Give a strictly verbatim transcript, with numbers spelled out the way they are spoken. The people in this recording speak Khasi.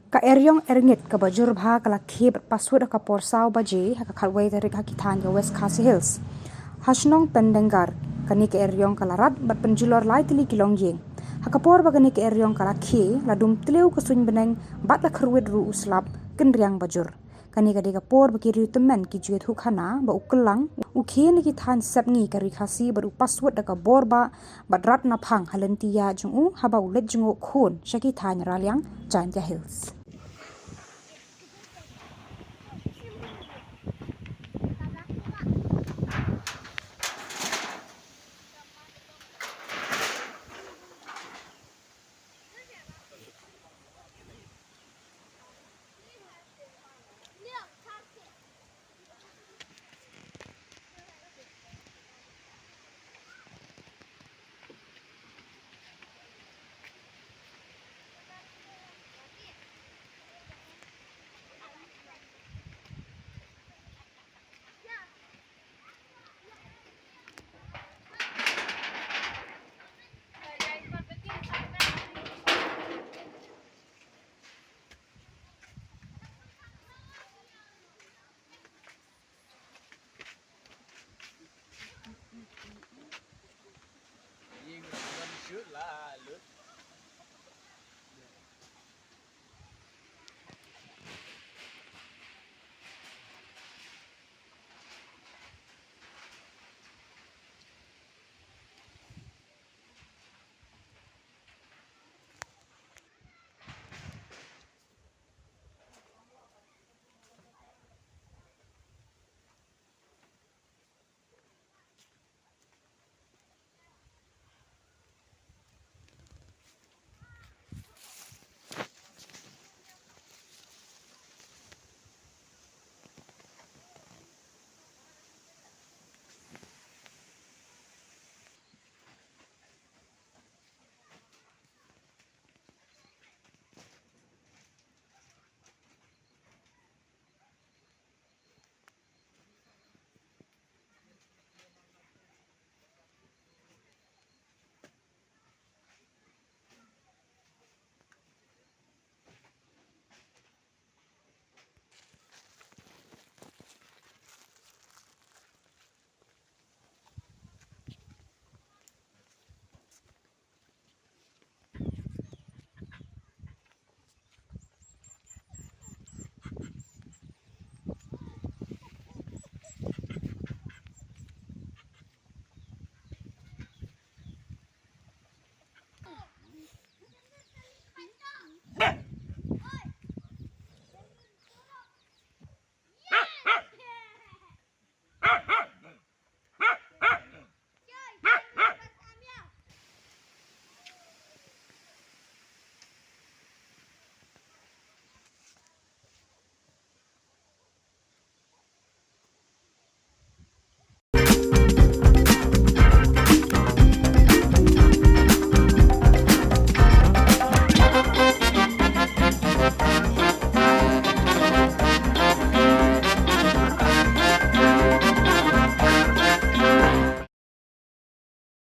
Ka eriong erngit kaba jur bha ka la khie bad password ha ka por saw baje ha ka khatwei tarik ha ki thain ka West Khasi Hills. Ha shnong Pendengar, kane ka eriong ka la rat bad pynjulor lai tylli ki longïing. Ha ka por ba kane ka eriong ka la khie, la dum tliw ka suiñ bneng bad la kyrwit ruh u slap, kynriang bajur. Kane ka dei ka por ba ki riew tymmen ki jied-huk khana ba u kyllang u khie na ki thain Sepngi ka Ri Khasi bad u password da ka bor bah bad rat naphang ha lynti ïa jong u haba u leit jngoh khun sha ki thain Raliang, Jaintia Hills.